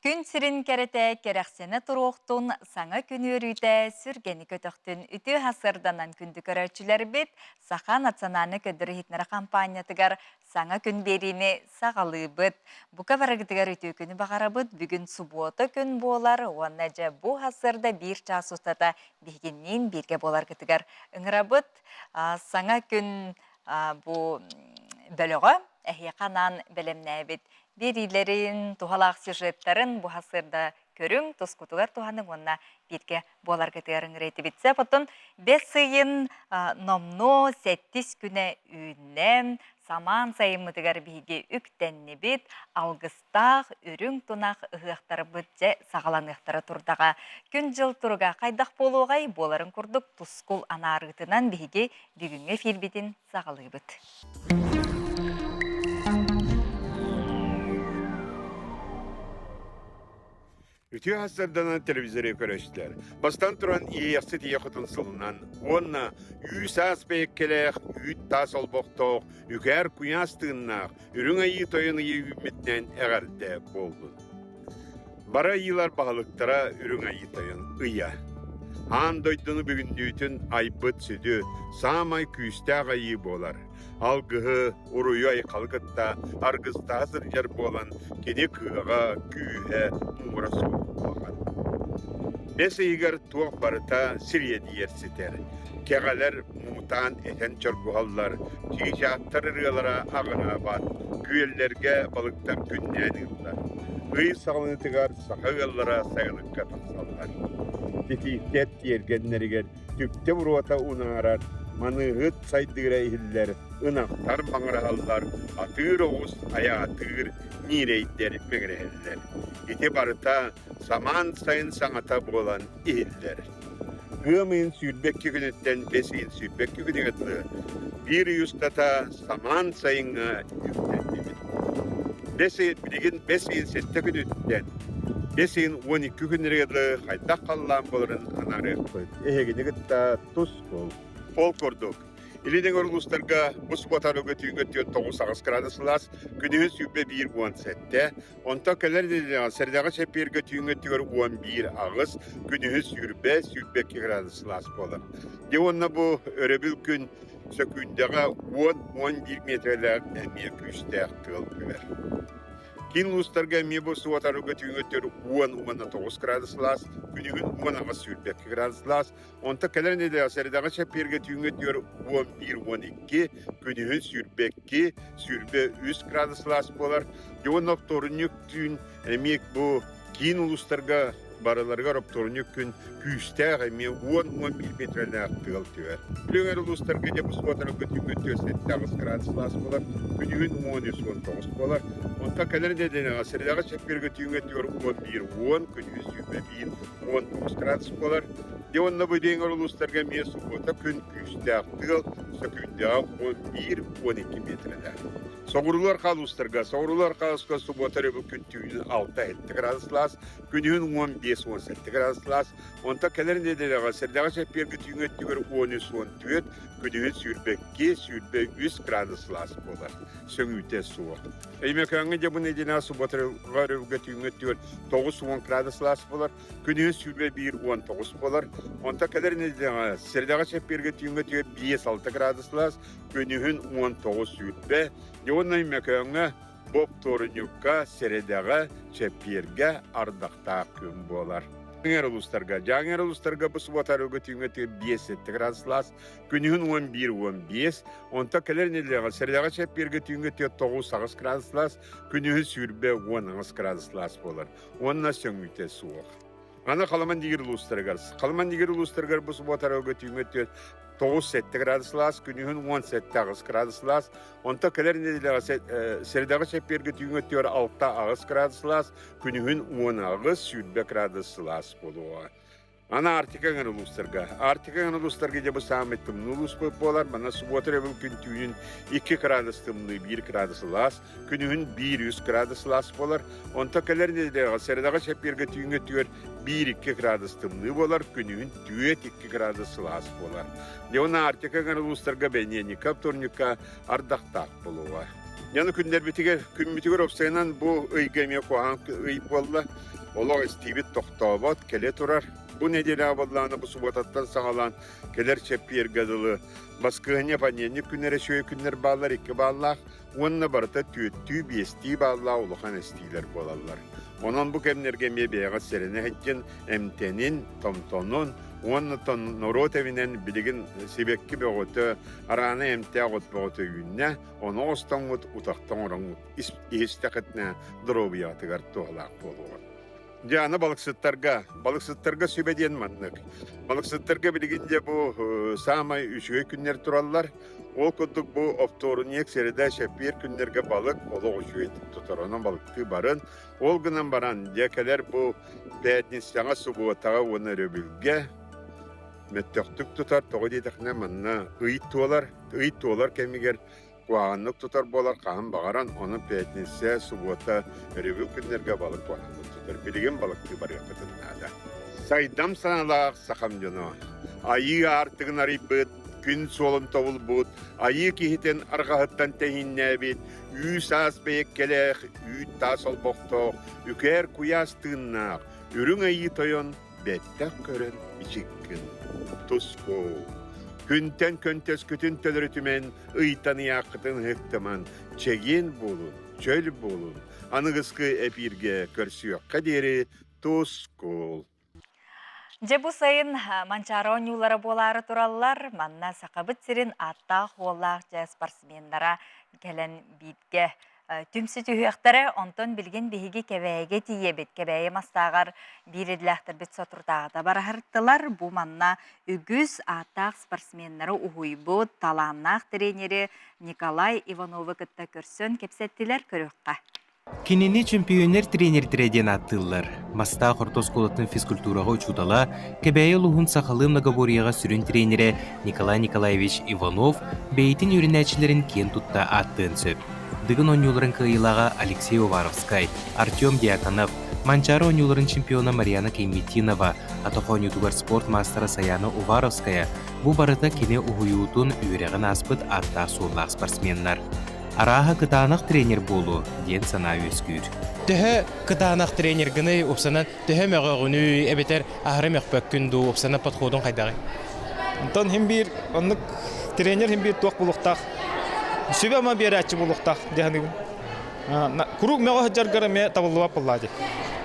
Күн сирин кэрэтэ кэрэхсэнэ туруохтун, саҥа күн үөрүүтэ сүргэни көтөхтүн. Үтүө сарсыарданан күндү көрөөччүлэрбит Саха национальнай көрдөрүү иһитиннэрэр хампаанньатыгар саҥа күн биэриини саҕалыыбыт. Бука барыгытыгар үтүө күнү баҕарабыт. Бүгүн субуота күн буолар уонна дьэ бу сарсыарда биир чаас устата биһигинниин бииргэ буоларгытыгар ыҥырабыт. Саҥа күн бу бөлөҕө эһиэхэ анаан бэлэмнээбит биэриилэрин, туһалаах сюжеттарын бу сарсыарда көрүҥ, тускутугар туһаныҥ уонна бииргэ буоларгытыгар ыҥырыйтыбит. Оттон бэс ыйын номнуо сэттис күнэ үүннэ. Самаан сайыммытыгар биһиги үктэннибит, алгыстаах үрүҥ тунах ыһыахтарбыт дьэ саҕаланыахтара турдаҕа. Күн-дьыл туруга хайдах буолуоҕай? Буоларын курдук тускул анаарыытынан биһиги бүгүҥҥү эфирбитин саҕалыыбыт. Үтүө сарсыарданан телевизоры көрөстөр. Бастан туран иэйэхсит ийэ хотун сылынан уонна үүс-аас бэйэккэлээх, үүт-таас олбохтоох, үкээр куйаас тыыннаах, үрүҥ айыы тойон ыйы үүммүтүнэн эҕэрдэ буоллун. Бары айыылар баһылыктара Үрүҥ Айыы Тойон ыйа. Аан дойдуну бүгүннүүтүн айбыт сүдү, саамай күүстээх айыы буолар. Алгыһы, уруйу айхалы кытта аргыстаһа сылдьар буолан, кини кыаҕа, күүһэ муҥура суох улахан. Бэс ыйыгар туох барыта сириэдийэр ситэр. Кэҕэлэр муҥутаан этэн чоргуһаллар, чыычаахтар ырыалара аҕыраабат, күөллэргэ балыктар күннээн ыыллар. Ый саҕаланыытыгар саха ыаллара сайылыкка тахсаллар. Титииктэр тиэргэннэригэр түптэ буруота унаарар, маныыһыт сайдыыра иһиллэр, ынахтар маҥыраһаллар, атыыр оҕус айаатыыр, ньиирэйдэр мэҥирэһэллэр. Ити барыта самаан сайын саҥата буолан иһиллэр. Ыам ыйын 22 күнүттэн бэс ыйын 22 күнүгэр дылы биир ый устата самаан сайыҥҥа үктэннибит. Бэс ый билигин бэс ыйын сэттэ күнүттэн бэс ыйын 12 күннэригэр дылы хайдах халлаан буоларын анаарыахпыт. Эһигини кытта тус буол. Ол курдук, Илин эҥэр улуустарга бу субуотарыга түүҥҥү 49 градус сылаас, күнүһүн 21 17, Онтон кэлэр нэдиэлэҕэ сэрэдэҕэ чэппиэргэ түүҥҥү өттүгэр 11-8, күнүһүн 20-22 градус сылаас буолар. Дьэ уонна бу өрөбүл күн сөкүүндэҕэ 10-11 миэтэрэлээх эмиэ күүстээх тыал түһэр. Киин улуустарга эмиэ бу суотарыга түүҥҥү өттүгэр 10-19 градус сылаас, күнүһүн 18-22 градус сылаас, Онтон кэлэр нэдиэлэҕэ сэрэдэҕэ чэппиэргэ түүҥҥү өттүгэр 11-12, күнүһүн 22, 23 градус сылаас буолар. Дьэ уонна оптуорунньук түүн эмиэ бу киин улуустарга барыларыгар оптуорунньук күн күүстээх эмиэ 10-11 миэтэрэлээх тыал түһэр. Бүлүү улуустарга дьэ бу субуотарга түүҥҥү өттүгэр 7-8 градус сылаас буолар, күнүһүн 13-19 буолар. Онтон кэлэр нэдиэлэҕэ сэрэдэҕэ чэппиэргэ түүҥҥү өттүгэр 11-10, күнүһүн 21, 19 градус буолар. Дьэ уонна бу диэҥэр улуустарга эмиэ субуота күн күүстээх тыал сөкүүндэҕэ 11-12 миэтэрэлээх. Соҕуруулар улуустарга соҕуруулар хаалыска субуота өрөбүл күн түүнүн 6-7 градус сылаас, күнүһүн 15-17 градус сылаас, онтон кэлэр нэдиэлэҕэ сэрдэҕэ чэппиэргэ түүҥҥү өттүгэр 13-14, күнүһүн 22-23 градус сылаас буолар. Сөҥүүтэ суох. Өймөкөөҥҥө дьэ бу нэдиэлэҕэ субуота өрөбүлгэ түүҥҥү өттүгэр 90 градус сылаас буолар, күнүһүн 21-19 буолар. Онтон кэлэр нэдиэлэҕэ сэрэдэҕэ чэппиэргэ түүҥҥү өттүгэр 5-6 градус сылаас, күнүһүн 19-20. Дьэ уонна Өймөкөөҥҥө боптуорунньукка, сэрэдэҕэ, чэппиэргэ ардахтаах күн буолар. Дьааҥы улуустарга Дьааҥы улуустарга бу субуота өрөбүлгэ түүҥҥү өттүгэр 5-7 градус сылаас, күнүһүн 11-15, онтон кэлэр нэдиэлэҕэ сэрэдэҕэ чэппиэргэ түүҥҥү өттүгэр 9-8 градус сылаас, күнүһүн 20-18 градус сылаас буолар уонна сөҥүүтэ суох. Аны Халыман Дигир улуустарыгар Халыман Дигир улуустарыгар бу субуота арыгы түүҥҥү өттүгэр 9-7 градус сылаас, күнүһүн 17-8 градус сылаас, онтон кэлэр нэдиэлэҕэ сэрэдэҕэ чэппиэргэ түүҥҥү өттүгэр 6-8 градус сылаас, күнүһүн 18-20 градус сылаас буолуоҕа. Аны Арктика эҥэр улуустарга. Арктика эҥэр улуустарга дьэ бу саамай тымныы улууспут буолар. Манна субуота өрөбүл күн түүнүн 2 градус тымныы, 1 градус сылаас, күнүһүн 1-3 градус сылаас буолар. Онтон кэлэр нэдиэлэҕэ сэрэдэҕэ чэппиэргэ түүҥҥү өттүгэр 1-2 градус тымныы буолар, күнүһүн 4-2 градус сылаас буолар. Дьэ уонна Арктика эҥэр улуустарга бэньиэнньиккэ, вторникка ардахтаах буолуоҕа. Дьону күннэрбитигэр, күммүтүгэр уопсайынан бу ыйга эмиэ куһаҕан ый буолла. Олох истиибит тохтообот, кэлэ турар. Бу нэдиэлэҕэ буоллаҕына бу субуотаттан саҕалаан кэлэр чэппиэргэ дылы баскыһыанньа понедельник күннэрэ үчүгэй күннэр бааллар, икки бааллаах уонна барыта түөртүү, биэстии бааллаах улахан эстиилэр буолаллар. Онон бу кэмнэргэ эмиэ бэйэҕит сэрэнэ сылдьын, эмтэнин, томтонун уонна норуот эбинэн билигин сибэкки бөҕөтө, араана эмтээх от бөҕөтө үүннэ, ону остоҥҥут, утахта оҥороҥҥут иһистэххитинэ доруобуйаҕытыгар туһалаах буолуоҕа. Дьэ, аны балыксыттарга. Балыксыттарга сүбэ диэн маннык. Балыксыттарга билигин дьэ бу саамай үчүгэй күннэр тураллар. Ол курдук бу оптуорунньук, среда, чэппиэр күннэргэ балык олох үчүгэйдик тутар. Онон балыктыы барын. Ол гынан баран, дьэ кэлэр бу пятницаҕа, субуотаҕа уонна өрөбүлгэ мөттөхтүк тутар. Тоҕо диэтэххинэ, манна ый туолар. Ый туолар кэмигэр куһаҕаннык тутар буолар хаһан баҕаран, онон пятница, субуота, өрөбүл күннэргэ балык куһаҕаннык тутар. Билигин балыктыы барыаххытын наада. Сайдам санаалаах сахам дьоно, айыы аартыгын арыйбыт, күн суолун тобулбут, айыы киһитин арҕаһыттан тэһииннээбит, үүс-аас бэйэккэлээх, үүт-таас олбохтоох, үкээр куйаас тыыннаах, үрүҥ айыы тойон бэттэх көрөн ичиккин туску. Күнтэн көнтөскүтүн төлөрүтүмэн, ыйтан ыйааххытын ыһыктыман, чэгиэн буолун, чөл буолун, аныгыскы эпииргэ көрсүөххэ диэри тускул. Дьэ бу сайын Манчаары оонньуулара буолаары тураллар. Манна Сахабыт сирин ааттаах-уоллаах дьэ спортсменнара кэлэн бииргэ түмсү түһүөхтэрэ. Онтон билигин биһиги Кэбээйигэ тиийэбит. Кэбээйи мастааҕар биир идэлээхтэрбит соторутааҕыта бараһыртылар. Бу манна үгүс ааттаах спортсменнары уһуйбут талааннаах тренери Николай Ивановы кытта көрсөн кэпсэттилэр. Көрүөххэ. Кинини чөмпүйүөннэр тренердэрэ диэн ааттыыллар. Мастаах орто оскуолатын физкультураҕа учуутала, Кэбээйи улууһун сахалыы многоборьеҕа сүрүн тренерэ Николай Николаевич Иванов бэйэтин үөрэнээччилэрин киэн тутта ааттыан сөп. Дыгын оонньууларын кыайыылааҕа Алексей Уваровскай, Артем Дьяконов, Манчаары оонньууларын чемпиона Марьяна Кейметинова, атах оонньуутугар спорт маастара Саяна Уваровская бу барыта кини уһуйуутун үөрэҕин ааспыт ааттаах-суоллаах спортсменнар. Арааһа кытаанах тренер буолуо диэн санаа үөскүүр. Төһө кытаанах тренергыный упсанан төһө мөҕөҕүнүй эбэтэр аһары мөхпөккүн дуу упсана подходун хайдаҕый? Онтон хим биир оннук тренер хим биир туох булуохтаах сүбэ-ама биэрээччи буолуохтаах дии саныыбын. Куруук мөҕө сылдьаргар эмиэ табыллыбат буоллаа дии.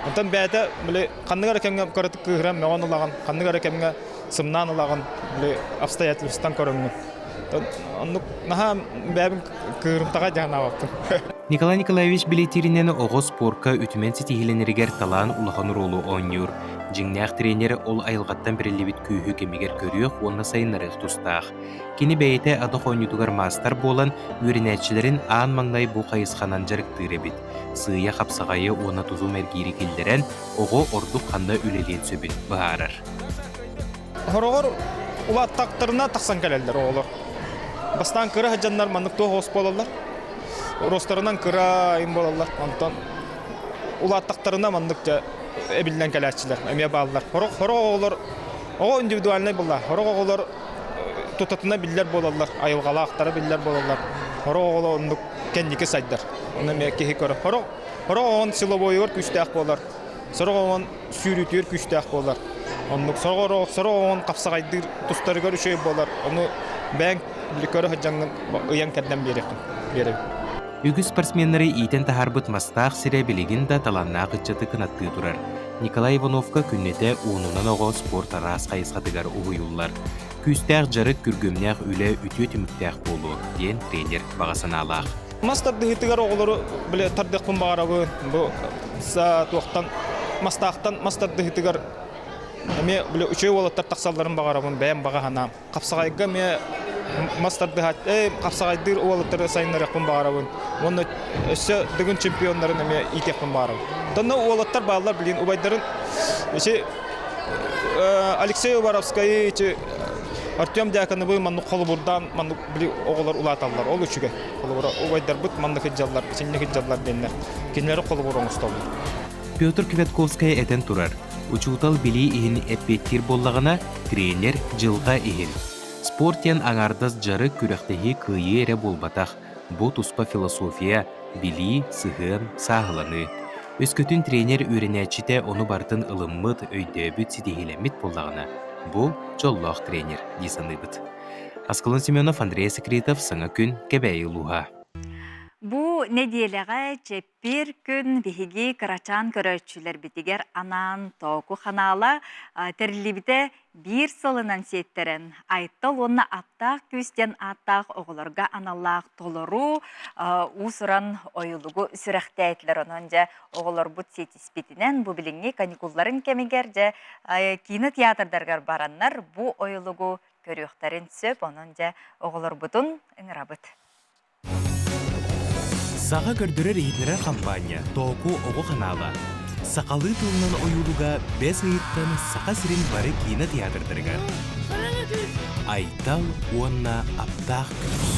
Онтон бэйэтэ били ханнык эрэ кэмҥэ кыратык кыыһыран мөҕөн ылаҕын, ханнык эрэ кэмҥэ сымнаан ылаҕын, били обстоятельствотан көрөҥҥүн. Оннук наһаа бэйэбин кыырымтаҕа дьаһанаабаппын. Николай Николаевич бэлиэтииринэн оҕо спорка үтүмэн ситиһиилэнэригэр талаан улахан оруолу оонньуур. Дьиҥнээх тренер ол айылҕаттан бэриллибит күүһү кэмигэр көрүөх уонна сайыннарыах тустаах. Кини бэйэтэ атах оонньуутугар маастар буолан, үөрэнээччилэрин аан маҥнай бу хайысханан дьарыктыыр эбит. Сыыйа хапсаҕайы уонна тутум эргиири киллэрэн, оҕо ордук ханна үлэлиэн сөбүн быһаарар. Хороҕор улааттахтарына тахсан кэлэллэр оҕолор. Бастаан кыра сылдьаннар маннык туох оҕус буолаллар. Ростарынан кыра им буолаллар. Онтон улааттахтарына маннык дьэ эбиллэн кэлээччилэр эмиэ бааллар. Сорох сорох оҕолор оҕо индивидуальнай буолла. Сорох оҕолор тутатына биллэр буолаллар, айылҕалаахтара биллэр буолаллар. Сорох оҕолор оннук кэнники сайдар. Ону эмиэ киһи көрөр. Сорох сорох оҕон силовойугар күүстээх буолар. Сорох оҕон сүүрүүтүгэр күүстээх буолар. Оннук сороҕор сорох оҕон хапсаҕайдыыр тустарыгар үчүгэй буолар. Ону бэйэҥ били көрө сылдьаҥҥын ыйан кэрдэн биэриэххин биэрэбин. Үгүс спортсменнары иитэн таһаарбыт мастаах сирэ билигин да талааннаах ыччаты кынаттыы турар. Николай Ивановка күннэтэ уонунан оҕо спорт араас хайысхатыгар уһуйуллар. Күүстээх дьарык, күргүөмнээх үлэ үтүө түмүктээх буолуо, диэн тренер баҕа санаалаах. Мас тардыһыытыгар оҕолору били тардыахпын баҕарабын. Бу туохтан мастаахтан мас тардыһыытыгар эмиэ били үчүгэй уолаттар тахсалларын баҕарабын бэйэм баҕа санаам. Хапсаҕайга эмиэ мас тардыһаат хапсаҕайдыыр уолаттары сайыннарыахпын баҕарабын. Уонна өссө Дыгын чемпионнарын эмиэ иитиэхпин баҕарабын. Онно уолаттар бааллар билигин убайдарын ити Алексей Уваровскайы ити Артем Дьяконовы маннык холобурдаан маннык били оҕолор улааталлар. Ол үчүгэй. Холобура убайдарбыт маннык сылдьаллар, итинник сылдьаллар диэннэр кинилэри холобур оҥостоллор. Петр Квятковскай этэн турар, учуутал билии иһин эппиэттиир буоллаҕына, тренер дьылҕа иһин. Спорт диэн аҥаардас дьарык, күрэхтэһии, кыайыы эрэ буолбатах. Бу туспа философия, билии, сыһыан, сааһыланыы. Өскөтүн тренер үөрэнээччитэ ону барытын ылыммыт, өйдөөбүт, ситиһиилэммит буоллаҕына, бу дьоллоох тренер дии саныыбыт. Аскалон Семенов, Андрей Секретов, Саҥа күн, Кэбээйи улууһа. Бу нэдиэлэҕэ чэппиэр күн биһиги кырачаан көрөөччүлэрбитигэр анаан Тооку ханаала тэриллибитэ биир сылынан сиэттэрэн Айтал уонна Аптаах күүс диэн ааттаах оҕолорго аналлаах толору уус-уран ойулугу сүрэхтээтилэр. Онон дьэ оҕолорбут сиэтиспитинэн бу билиҥҥи каникулларын кэмигэр дьэ киинэ театрдарыгар бараннар бу ойулугу көрүөхтэрин сөп. Онон дьэ оҕолорбутун ыҥырабыт. Саха көрдөрөр-иһитиннэрэр хампаанньа Тооку оҕо ханаала сахалыы тылынан ойуулуга бэс ыйыттан Саха сирин бары киинэ театрдарыгар Айтал уонна Аптаах күүс.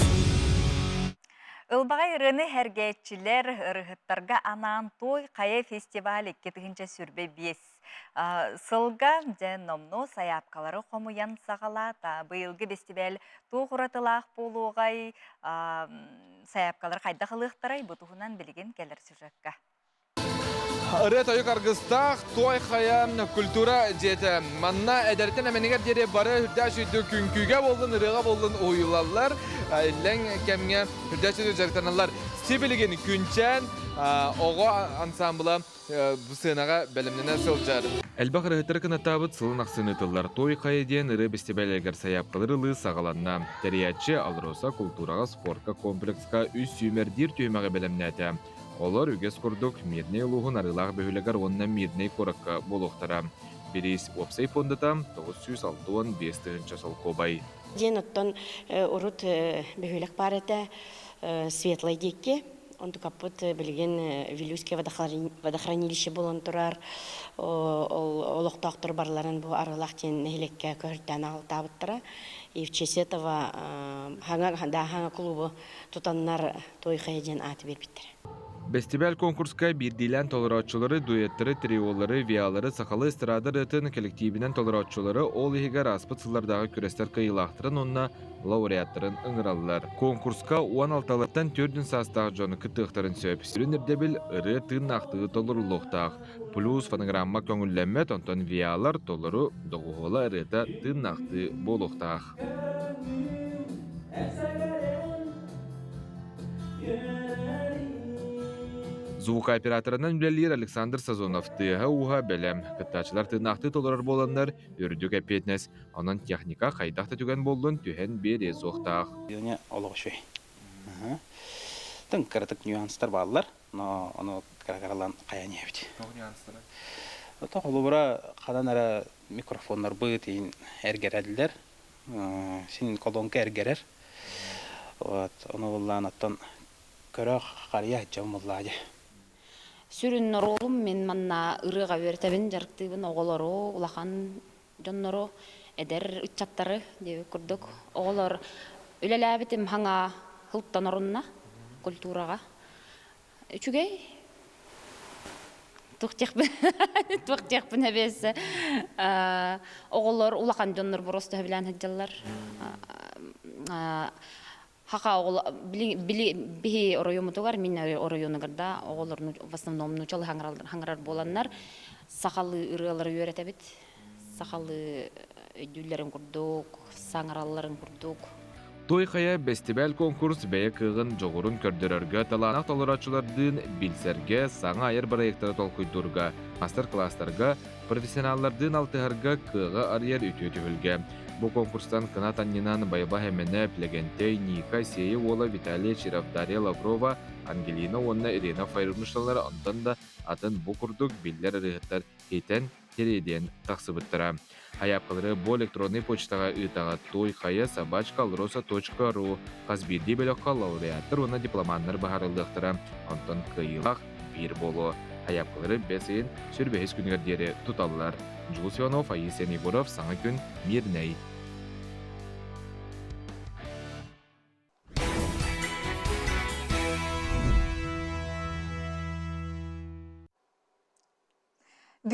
Ылбаҕай ырыаны сэргээччилэр ырыһыттарга анаан Туой хайа фестиваль 2025 Сылга дьэ номнуо сайаапкалары хомуйан саҕалаата. Быйылгы бэстибээл туох уратылаах буолуоҕай, сайаапкалары хайдах ылыахтарай бу туһунан билигин кэлэр сюжекка. Ырыа-тойук аргыстаах Туой Хайа культура дьиэтэ. Манна эдэртэн эмэнигэр диэри бары үрдээх сүйдүк күҥкүүгэ буоллун, ырыаҕа буоллун уһуйулаллар. Иллэҥ кэмҥэ үрдээх сүйдүк дьарыктаналлар. Сибилигин Күнчээн оҕо ансаамбыла бу сыанаҕа бэлэмнэнэ сылдьар. Элбэх ырыһыттары кынаттаабыт сылын ахсын ыытыллар Той хайа диэн ырыа бэстибээлигэр сайаапкалары ылыы саҕаланна. Тэрийээччи АЛРОСА култуураҕа спорка комплекска үс сүүмэрдиир түһүмэҕи бэлэмнээтэ. Олор үгэс курдук Мирнэй улууһун Арыылаах бөһүөлэгэр уонна Мирнэй куоракка буолуохтара. Бириис уопсай пуондата 965 тыһыынча солкуобай. Диэн оттон урут бөһүөлэк баар этэ Светлай диэки. Онтукаппыт билигин Вилюйское водохранилище буолан турар. Ол олохтоохтор барыларын бу Арыылаах диэн нэһилиэккэ көһөртөөн аҕалтаабыттара. И в честь этого хаҥа клубу тутаннар Той Хайа диэн ааты биэрбиттэрэ. Бэстибээл конкурска биирдиилээн толорооччулары, дуэттары, триолары, виалары, сахалыы эстрада ырыатын кэлэктиибинэн толорооччулары, ол иһигэр ааспыт сыллардааҕы күрэстэр кыайыылаахтарын уонна лауреаттарын ыҥыраллар. Конкурска 16-тан 4 саастаах дьон кыттыахтарын сөп. Сүрүн ирдэбил ырыа тыыннаахтыы толоруллуохтаах. Плюс фонограмма көҥүллэммэт, онтон виалар толору доҕуһуола ырыата тыыннаахтыы буолуохтаах. Звукооператорынан үлэлиир Александр Сазонов тыаһа-ууһа бэлэм. Кыттааччылар тыыннаахтыы толорор буоланнар, үрдүк эппиэтинэс Онон техника хайдах да түгэн буоллун түһэн биэриэ суохтаах. Үөнэ олох үчүгэй. Тын кыратык нюанстар бааллар, но ону кыра-кыралаан хайан иһэбит. Тоҕо нюанстара? Ото холобура ханан эрэ микрофоннарбыт иин эргэрэллэр. Син колонка эргэрэр. Вот, ону буллаан оттон көрө харыйа дьон буллаа дии. Сүрүн оруолум мин манна ырыаҕа үөрэтэбин, дьарыктыыбын оҕолору, улахан дьоннору, эдэр ыччаттары диэбит курдук оҕолор үлэлээбитим хаҥа һылтан орунна культураҕа. Үчүгэй туох диэхпин туох диэхпин эбиэсэ оҕолор улахан дьоннор просто сөбүлээн сылдьаллар. Хака оҕолор биһи оройуоммутугар мин оройуонугар да оҕолор в основном нуучалыы хаҥарар буоланнар сахалыы ырыалары үөрэтэбит сахалыы өйдүүллэрин курдук саҥаралларын курдук Той хайа бэстибээл-конкурс бэйэ кыаҕын, дьоҕурун көрдөрөргө, талааннаах толорооччулардыын билсэргэ, саҥа айар бырайыактары толкуйдуурга, мастер-класстарга, профессионаллардыын алтыһарга кыаҕы арыйар үтүө түһүлгэ. Бу конкурстан кынат анньынан Байба Хэмэнэ, Плэгэнтэй, Ника, Сиэйэ уола Виталий Чиров, Дарья Лаврова, Ангелина уонна Ирина Файрунушталара онтон да атын бу курдук биллэр ырыаһыттар хитэн, тириэдиэн тахсыбыттара. Айаапкалары бу электроннай почтаҕа ыытаҕыт той хайа собачка alrosa.ru хас биирдии бөлөххө лауреаттар уонна дипломаннар быһаарыллыахтара. Онтон кыайыылаах биир буолуо. Айаапкалары бэс ыйын сүрбэһис күнүгэр диэри туталлар. Дьулус Иванов, Аисия Егоров, Саҥа күн, Мирнэй.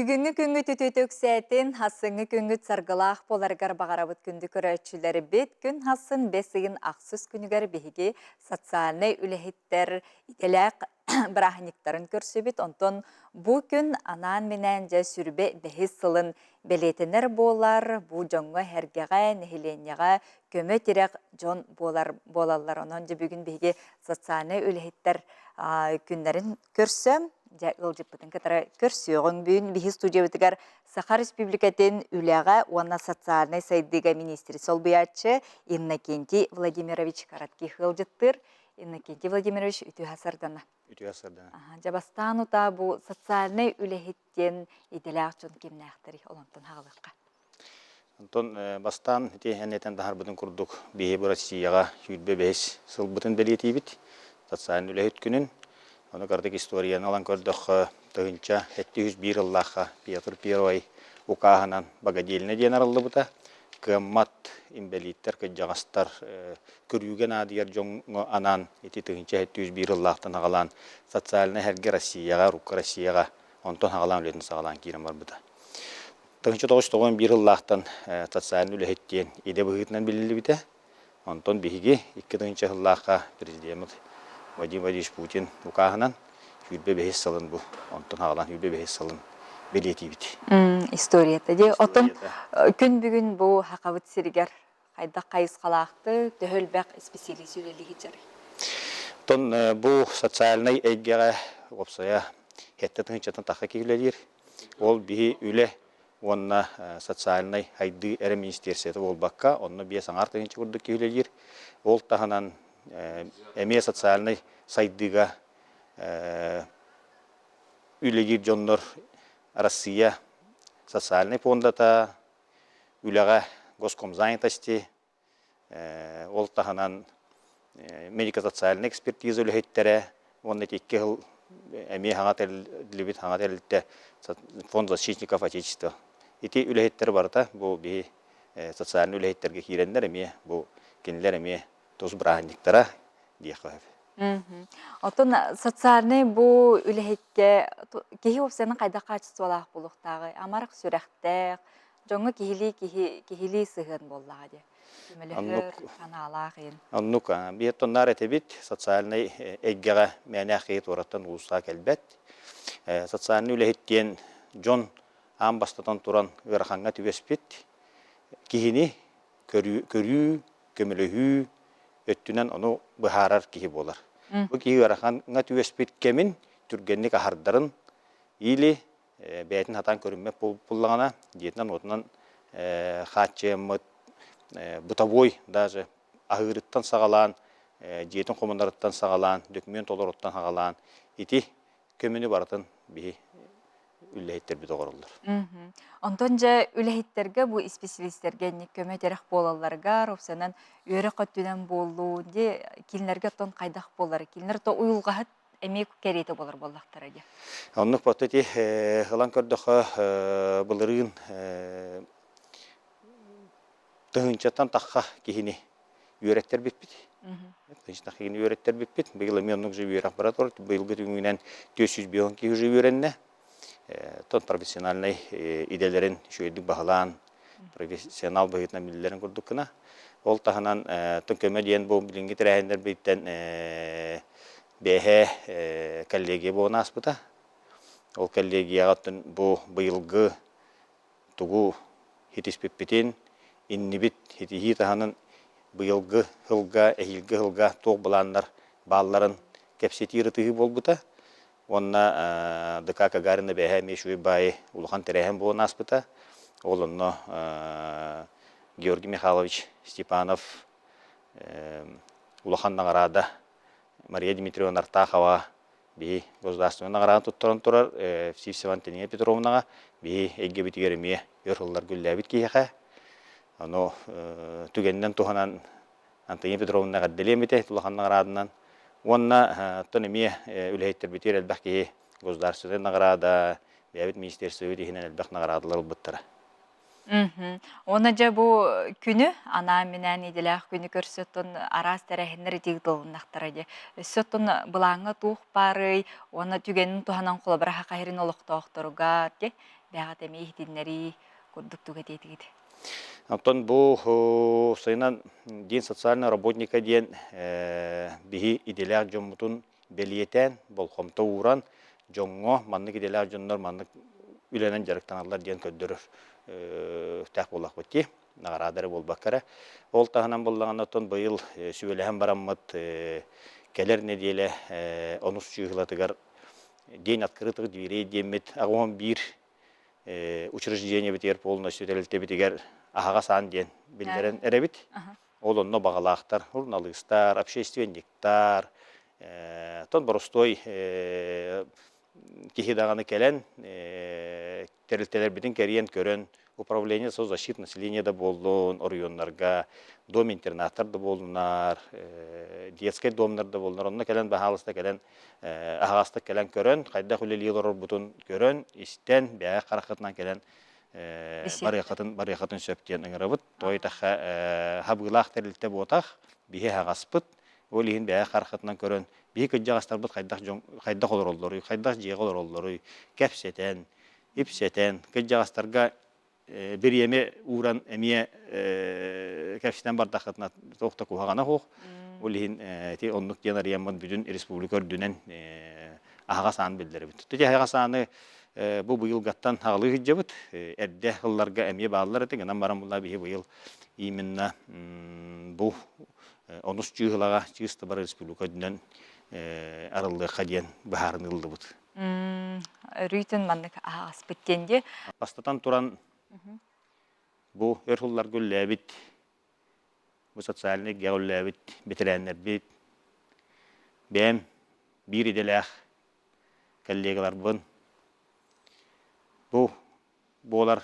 Бүгүҥҥү күҥҥүт үтүөтэ үксээтин, хассыҥҥы күҥҥүт саргылаах буоларыгар баҕарабыт күндү көрөөччүлэрбит. Күн хассын бэс ыйын ахсыс күнүгэр биһиги социальнай үлэһиттэр идэлээх бырааһынньыктарын көрсүбүт. Онтон бу күн анаан-минээн дьэ сүрбэ бэһис сылын бэлиэтэнэр буолар. Бу дьоҥҥо-сэргэҕэ, нэһилиэнньэҕэ көмө-тирэх дьон буолар буолаллар. Онон дьэ бүгүн биһиги социальнай үлэһиттэр күннэрин көрсө, дьэ ыалдьыппытын кытары көрсүөҕүҥ. Бүгүн биһи студиябытыгар Саха Республикатын үлэҕэ уонна социальнай сайдыыга министри солбуйааччы Иннокентий Владимирович Коротких ыалдьыттыыр. Иннокентий Владимирович, үтүө сардана. Үтүө сардана. Дьэ бастаан утаа бу социальнай үлэһит диэн идэлээх дьон кимнээхтэрий? Олонтон хаалыахха. Онтон бастаан ити эн этэн таһаарбытын курдук биһи бу Россияҕа 25 сылбытын бэлиэтиибит социальнай үлэһит күнүн. Ону кырдык историяны ылан көрдөххө, 1701 ыллаахха Петр Первый укааһынан богадельня диэн арыллыбыта. Кыаммат инбэлииттэр, кырдьаҕастар көрүүгэ наадыйар дьоҥҥо анаан ити 1701 ыллаахтан аҕалаан социальнай эһэргэ Россияҕа, Рукка Россияҕа онтон аҕалаан үлэтин саҕалаан киирэн барбыта. 1991 сыллаахтан социальнай үлэһит диэн идэ быһыытынан биллибитэ. Онтон биһиги 2000 сыллаахха президеммит Владимир Владимирович Путин укааһынан 25 сылын бу онтон аҕалан 25 сылын бэлиэтиибит. Историята дии. Оттон күн бүгүн бу Хахабыт сиригэр хайдах хайысхалаахты, төһө элбэх исписэлиис үлэлии сылдьарый? Оттон бу социальнай эйгэҕэ уопсайа сэттэ тыһыынчаттан тахса киһи үлэлиир. Ол биһи үлэ уонна социальнай сайдыы эрэ министиэрсийэтэ буолбакка, онно биэс аҥаар тыһыынча курдук киһи үлэлиир. Ол таһынан эмиэ социальнай сайдыыга үлэлиир дьоннор Россия социальнай фондата, үлэҕэ госкомзанятости, Ол таһынан медико-социальнай экспертиза үлэһиттэрэ уонна ити икки сыл эмиэ хаҥа тэриллибит хаҥа тэрилтэ Фонд защитников Отечества. Ити үлэһиттэр барыта бу биһи социальнай үлэһиттэргэ киирэннэр эмиэ бу кинилэр эмиэ тус бырааһынньыктара диэххэ сөп. Оттон социальнай бу үлэһиккэ киһи уопсайынан хайдах хаачыстыбалаах буолуохтааҕый? Амарах сүрэхтээх, дьоҥҥо киһилии киһи киһилии сыһыан буоллаҕа дии. Көмөлөһөр, санаалаах иһин. Оннук биир тоннаар этибит социальнай эйгэҕэ мээнээх киһи туораттан улууска кэлбэт. Социальнай үлэһит диэн дьон аан бастатан туран ыарахаҥҥа түбэспит киһини көрүү, көмөлөһүү өттүнэн ону быһаарар киһи буолар. Бу киһи ыарахаҥҥа түбэспит кэмин түргэнник аһардарын или бэйэтин сатаан көрүммэт буоллаҕына, дьиэтинэн-уотунан хааччыйаммыт бытовой даже аһыырыттан саҕалаан, дьиэтин хомунарыттан саҕалаан, дөкүмүөн толоруттан саҕалаан ити көмөнү барытын биһи үлэһиттэрбит оҥороллор. Онтон дьэ үлэһиттэргэ бу исписэлиистэргэ инник көмө-тирэх буолалларыгар, уопсайынан үөрэх өттүнэн буоллун, дьэ кинилэргэ оттон хайдах буолар? Кинилэр то уйулҕаһыт эмиэ кэриэтэ буолар буоллахтара дии. Оннук вот ити ылан көрдөххө былырыын тыһыынчаттан тахха киһини үөрэттэрбиппит. Тыһыынчаттан киһини үөрэттэрбиппит. Быйыл эмиэ оннук же үөрэх бара турар. Быйылгы түмүгүнэн 405 киһи уже үөрэннэ. Тон профессиональнай идэлэрин үчүгэйдик баһылаан, профессионал быһыытынан биллэрин курдук гына. Ол таһынан тон көмө диэн бу билиҥҥи тэрээһиннэрбиттэн бэһэ коллегия буолан ааспыта. Ол коллегияҕа бу быйылгы тугу хитиспиппитин, иннибит хитиһии таһынан быйылгы сылга, эһиилги сылга туох былааннар баалларын кэпсэтии ырытыһыы буолбута. Уонна ДК Гагарина бэһэ эмиэ үчүгэй баайы улахан тэрээһин буолан ааспыта. Ол онно Георгий Михайлович Степанов улахан наҕараада Мария Дмитриевна Артахова биһи государственнай наҕараада туттаран турар Сивцева Антонина Петровнаҕа биһи эйгэбитигэр эмиэ өр сылларга үлэлээбит киһиэхэ. Ону түгэнинэн туһанан Антонина Петровна эҕэрдэлиэм этэ улахан наҕарааданан. Уонна оттон эмиэ үлэһиттэрбитигэр элбэх киһи государственнай наҕараада, бэйэбит министерствобыт иһинэн элбэх наҕараадалар ылбыттара. Уонна дьэ бу күнү анаан-минээн идэлээх күнү көрсө оттон араас тэрээһиннэр ити ыытылыннахтара дии. Өссө оттон былааҥҥа туох баарый уонна түгэнин туһанан холобура Саха сирин олохтоохторугар дии бэйэҕит эмиэ иһитиннэрии курдук тугу этиэтигит? Оттон бу сайынан День социального работника диэн биһи идэлээх дьоммутун бэлиэтээн, болҕомто ууран, дьоҥҥо маннык идэлээх дьоннор маннык үлэнэн дьарыктаналлар диэн көрдөрөр тээх буоллахпыт дии, наҕараада эрэ буолбакка эрэ. Ол таһынан буоллаҕына, оттон быйыл сүбэлэһэн бараммыт кэлэр нэдиэлэ онус чыыһылатыгар День открытых дверей диэммит 81 учреждениебитигэр полностью тэрилтэбитигэр аһаҕас аан диэн биллэрэн эрэбит. Ол онно баҕалаахтар, суруналыыстар, общественниктар, тон боростуой киһи даҕаны кэлэн тэрилтэлэрбитин кэрийэн көрөн, управление соцзащиты населения да буоллун, оройуоннарга дом-интернаттар да буоллунар, детскай домнар да буоллунар, онно кэлэн баһаалыста кэлэн аһаҕастык кэлэн көрөн, хайдах үлэлии олорорбутун көрөн, истэн, бэйэ хараххытынан кэлэн барыаххытын барыаххытын сөп диэн ыҥырабыт. Той тахха хабыылаах тэрилтэ буотах, биһи аһаҕаспыт, ол иһин бэйэ хараххытынан көрөн, биһи кырдьаҕастарбыт хайдах дьон хайдах олороллоруй, хайдах дьиэҕэ олороллоруй, кэпсэтэн, ипсэтэн, кырдьаҕастарга бириэмэ ууран эмиэ кэпсэтэн бардаххытына туох да куһаҕана суох. Ол иһин ити оннук диэн арыйаммыт бүтүн республика үрдүнэн аһаҕас аан биллэрэбит. Ити аһаҕас ааны бу быйылгаттан аҕалыы сылдьабыт. Эрдэ ылларга эмиэ бааллар этэ, гынан баран була биһи быйыл именно бу онус чыыһылаҕа чыыс бар республика үрдүнэн арыллыахха диэн быһаарыныы ыллыбыт. Өрүүтүн маннык аһаҕаспыт диэн дии. Бастатан туран бу өр сылларга үллээбит бу социальнай эйгэҕэ үлэлээбит бэтэрээннэрбит, бэйэм биир идэлээх коллегаларбын бу буолар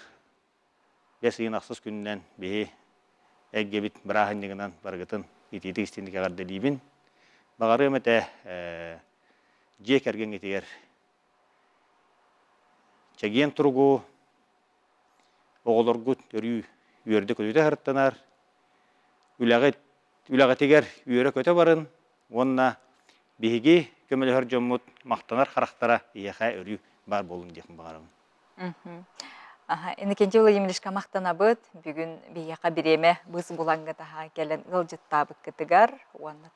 бэс ыйын ахсыс күнүнэн биһи эйгэбит бырааһынньыгынан барыгытын итиитик-истиҥник эҕэрдэлиибин. Баҕарыам этэ дьиэ кэргэҥҥитигэр чэгиэн туругу, оҕолоргут өрүү үөрдэ-көтүтэ сырыттанар, үлэҕит үлэҕитигэр үөрэ-көтө барын уонна биһиги көмөлөһөр дьоммут махтанар харахтара эйиэхэ өрүү баар буолун диэхпин баҕарабын. Иннокентий Владимировичка махтанабыт. Бүгүн биһиэхэ бириэмэ быыс булаҥҥа таһаан кэлэн ыалдьыттаабыккытыгар уонна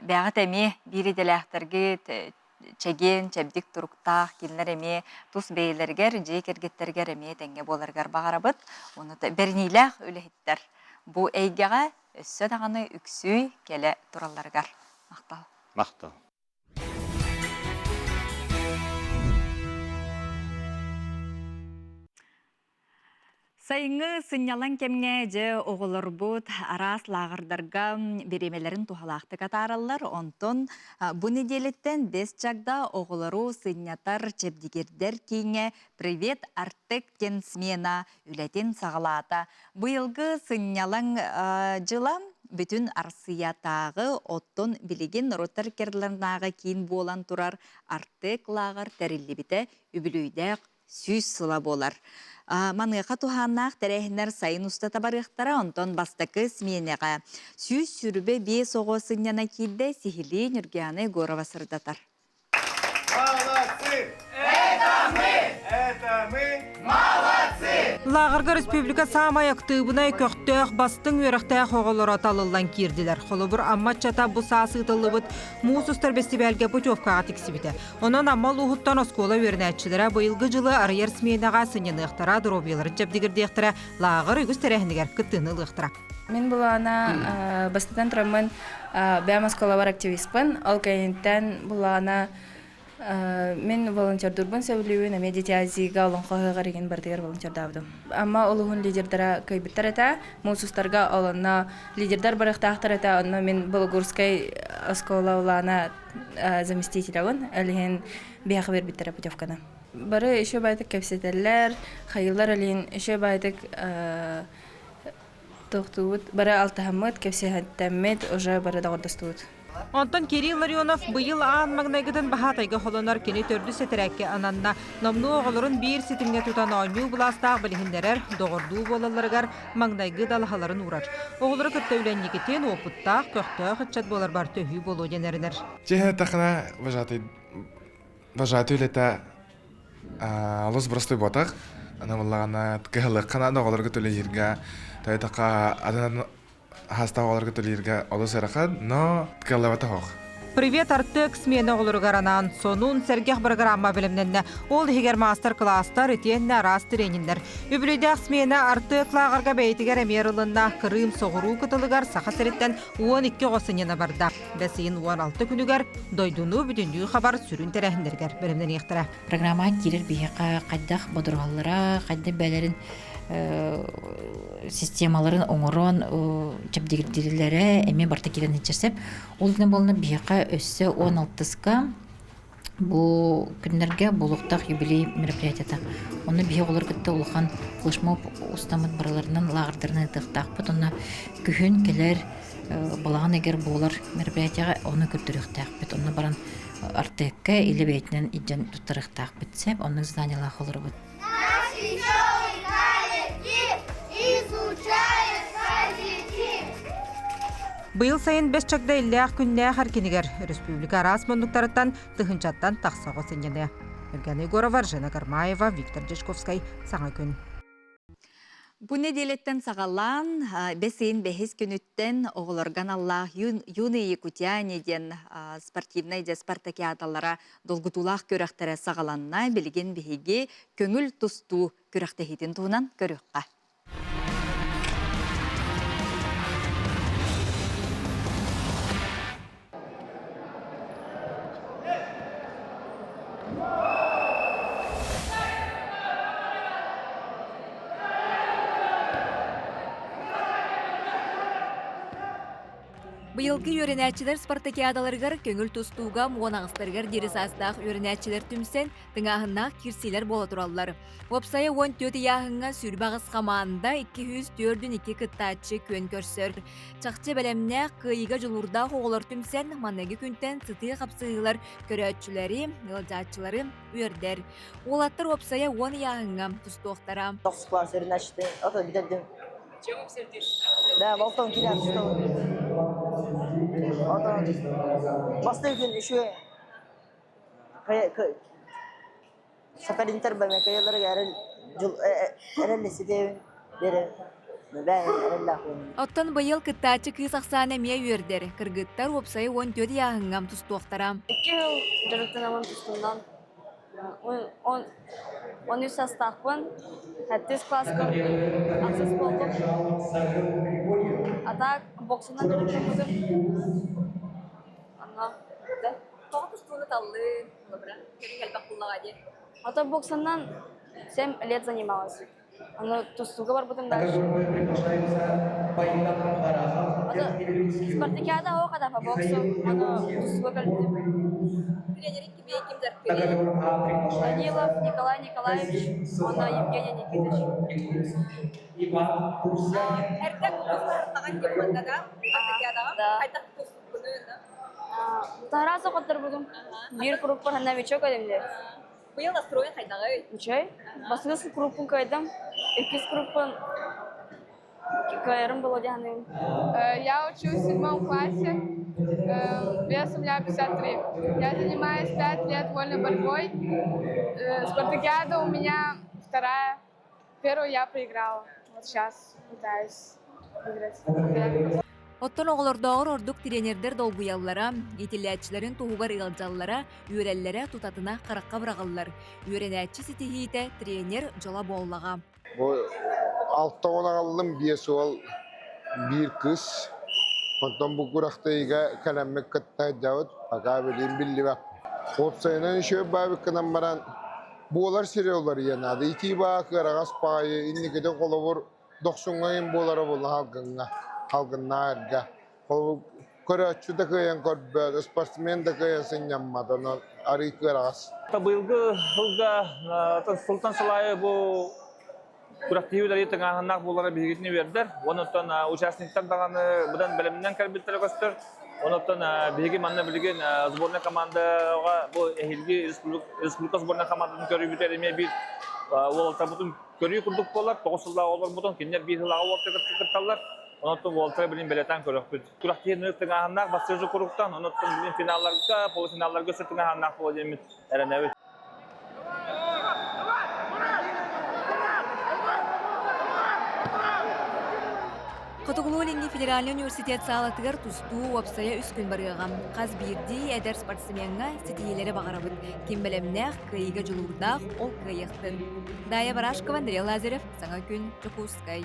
бэйэҕит эмиэ биир идэлээхтэргит чэгиэн, чэбдик туруктаах кинилэр эмиэ тус бэйэлэригэр, дьиэ кэргэттэригэр эмиэ тэҥҥэ буоларыгар баҕарабыт. Уонна бэриниилээх үлэһиттэр бу эйгэҕэ өссө даҕаны үксүү кэлэ туралларыгар махтал. Махтал. Сайыҥҥы сынньалаҥ кэмҥэ дьэ оҕолорбут араас лааҕырдарга бириэмэлэрин туһалаахтык атаараллар. Онтон бу нэдиэлэттэн бэс чагда оҕолору сынньатар чэбдигирдэр кииҥҥэ «Привет, Артек» диэн смена үлэтин саҕалаата. Быйылгы сынньалаҥ дьыла бүтүн Арассыыйатааҕы, оттон билигин норуоттар иккардыларынааҕы киин буолан турар Артек лааҕыр тэриллибитэ үбүлүөйдээх 100 сыла буолар. Маныаха туһааннаах тэрээһиннэр сайын устата барыахтара, онтон бастакы сменэҕэ 125 оҕо сынньана киирдэ, сиһилии Нюргиана Егорова сырдатар. Молодцы! Это мы! Это мы! Молодцы! Лааҕырга республика саамай актыыбынай, көхтөөх, бастыҥ үөрэхтээх оҕолоро талыллан киирдилэр. Холобур, Амма ыччата бу саас ыытыллыбыт муус устар бэстибээлгэ путевкаҕа тиксибитэ. Онон Амма улууһуттан оскуола үөрэнээччилэрэ быйылгы дьылы арыйар сменаҕа сынньаныахтара, доруобуйаларын чэбдигирдиэхтэрэ, лааҕыр үгүс тэрээһинигэр кыттыыны ылыахтара. Мин булаана бастатан тураммын бэйэм оскуолабар активиспын. Ол кэнниттэн булаана мин волонтердуурбун сөбүлүүбүн, эмиэ Дети Азиига олоҥхо ыһыаҕар игин барытыгар волонтердаабытым. Амма улууһун лидердара кыайбыттар этэ. Муус устарга ол онно лидердар барыахтаахтар этэ. Онно мин Балагурскай оскуола улаана заместителябын. Ол иһин биһиэхэ биэрбиттэрэ путевканы. Бары еще байтык кэпсэтэллэр, хайылар илин еще байтык тохтуубут, бары алтыһаммыт, кэпсэһэттэммит, уже бары доҕордостубут. Онтон Кирилл Ларионов быйыл аан маҥнайгытын баһаатайга холонор кини төрдүс этэрээккэ ананна. Номнуо оҕолорун биир ситимҥэ тутан оонньуу былаастаах билиһиннэрэр, доҕордуу буолалларыгар маҥнайгы далаһаларын уурар. Оҕолору кытта үлэнньикитин, уопуттаах, көхтөөх ыччат буоларбар төһүү буолуо диэн эрэнэр. Чиһэ тахына вожатый вожатый үлэтэ олус боростуой буотах. Аны буоллаҕына кыһалыахха наада оҕолорго төлөйүүргэ, тойтоха атын хаастаах оҕолорго төлүүргэ олус ыарахан, но кыаллыбата суох. Привет, Артек смена оҕолоругар анаан сонун сэргэх программа бэлэмнэннэ. Ол иһигэр маастар-кылаастар итиэннэ араас трениннэр. Үбүлүйдээх смена Артек лааҕырга бэйэтигэр эмиэ ылынна. Крым соҕуруу кытылыгар Саха сириттэн 12 оҕо сынньана барда. Бэс ыйын 16 күнүгэр дойдуну бүтүннүү хабар сүрүн тэрээһиннэригэр бэлэмнэниэхтэрэ. Программаҕа киирэр биһиэхэ хайдах бодоруһаллара, хайдах бэйэлэрин системаларын оҥорон чэбдигирдииллэрэ эмиэ барыта киирэн сылдьар сөп. Ол гынан буолла биһиэхэ өссө 16-ка бу күннэргэ буолуохтаах юбилей мероприятиета. Онно биһи оҕолор кытта улахан флешмоб устаммыт барыларынан лааҕырдарынан ыытыахтаахпыт. Онно күһүн кэлэр балаҕан эгэр буолар мероприятиеҕа ону көрдөрүөхтээхпит. Онно баран Артекка илэ бэйэтинэн илдьэн туттарыахтаахпыт сөп. Оннук заданиелаах олоробут. Наш веселый коллектив изучает позитив. Быйыл сайын Бэс Чагда иллээх күннээх эркинигэр республика араас муннуктарыттан тыһыынчаттан тахса оҕо сынньаныа. Евгения Егорова, Ржена Кармаева, Виктор Дьячковскай. Саҥа күн. Бу нэдиэлэттэн саҕалаан, бэс ыйын бэһис күнүттэн оҕолорго аналлаах «Юные якутяне» диэн спортивнай дьэ спартакиадалара долгутуулаах күрэхтэрэ саҕаланна. Билигин биһиги көҥүл тустуу күрэхтэһиитин туһунан көрүөххэ. Быйылгы үөрэнээччилэр спартакиадаларыгар көҥүл тустууга муон аҕыстарыгар диэри саастаах үөрэнээччилэр түмсэн, тыҥааһыннаах киирсиилэр буола тураллар. Уопсайа 14 ыйааһыҥҥа 28 хамаанда 242 кыттааччы күөн көрсөр. Чахчы бэлэмнээх, кыайыыга дьулуурдаах оҕолор түмсэн, маныгы күнтэн сытыы хапсыһыылар көрөөччүлэри, ыалдьааччылары үөрдэр. Уолаттар уопсайа 10 ыйааһыҥҥа тустуохтара. Да, болтон киирэн Отон бастакы күн үчүгэй Сахалинтар бэмэкэйэлэригэр эрэл ситиэбин диэри Оттон быйыл кыттааччы кыыс ахсаана эмиэ үөрдэр. Кыргыттар уопсайа 14 ыйааһыҥҥа тустуохтара. 2 жыл дьарыктанабын тустуунан. 13 састаахпын, 7 класска ахсыс буоллум. А так боксунан дьарыктаммытым. Онно Тоҕо тустууну таллыҥ? А то боксанан 7 лет занималась. Аны тустууга барбытым дальше. Спартакиада оҕо по боксу, аны тустууга кэлбитим. Тренерин кими ким дьарыктыырый? Данилов Николай Николаевич уонна Евгений Никитич. Эрдэ тустаһырдаҕын диэн манна да спартакиадаҕа хайдах тустубуну Таһараас оҕотторбутум. Биир куруппун ханна новичок эдимдер. Быйыл настроен хайдаҕый? Үчүгэй. Бастакы куруппун кыайдым. Иккис куруппун кыайарым было диэханныгым. Я учусь в седьмом классе. Вес у меня 53. Я занимаюсь 5 лет вольной борьбой. Спартакиада у меня вторая. Первую я проиграла. Вот сейчас пытаюсь выиграть. Оттон оҕолордооҕор ордук тренердэр долгуйаллара, иитиллээччилэрин туһугар ыалдьаллара, үөрэллэрэ тутатына харахха быраҕыллар. Үөрэнээччи ситиһиитэ тренер дьоло буоллаҕа. Бу 6 уон аҕаллым, биэс уол, биир кыыс. Онтон бу күрэхтэһиигэ кэлэммит кытта сылдьабыт. Пока билигин биллибэт. Уопсайынан үчүгэй баабыт гынан баран буолар сири уларыйа наада. Итии баа кыараҕас баҕайы инникитин холобур дохсуҥҥа иҥ буолара буолла халгыҥҥа, халгыннаах эргэ. Холобур көрөөччү да кыайан көрбөт, спортсмен да кыайан сынньаммат, онон арыый кыараҕас. Быйылгы сылга сылтан сыл аайы бу күрэхтэһии үлэлии тыҥааһыннаах буолара биһигитини үөрдэр. Уонна оттон участниктар даҕаны быдан бэлэмнэн кэлбиттэрэ көстөр. Онуттан биһиги манна билигин сборная командаҕа бу эһиилги республика сборная командатын көрүүбүтэр эмиэ биир уолаттарбытын көрүү курдук буолар. 9 сыллаах олорбутун кинилэр биир сыллааҕы уолаттар кытталлар. Онуттан уолаттары билин бэлэтэн көрөхпүт. Күрэхтэһии тыҥааһыннаах бастыыр куруктан, онуттан билин финалларга, полуфиналларга өссө тыҥааһыннаах буолуо диэммит эрэнэбит. Хотугулуу-Илиҥҥи федеральнай университет саалатыгар тустуу уопсайа үс күн барыаҕа. Хас биирдии эдэр спортсмеҥҥа ситиһиилэри баҕарабыт. Ким бэлэмнээх, кыайыыга дьулуурдаах, ол кыайыахтын. Дая Барашкова, Андрей Лазарев, Саҥа күн, Дьокуускай.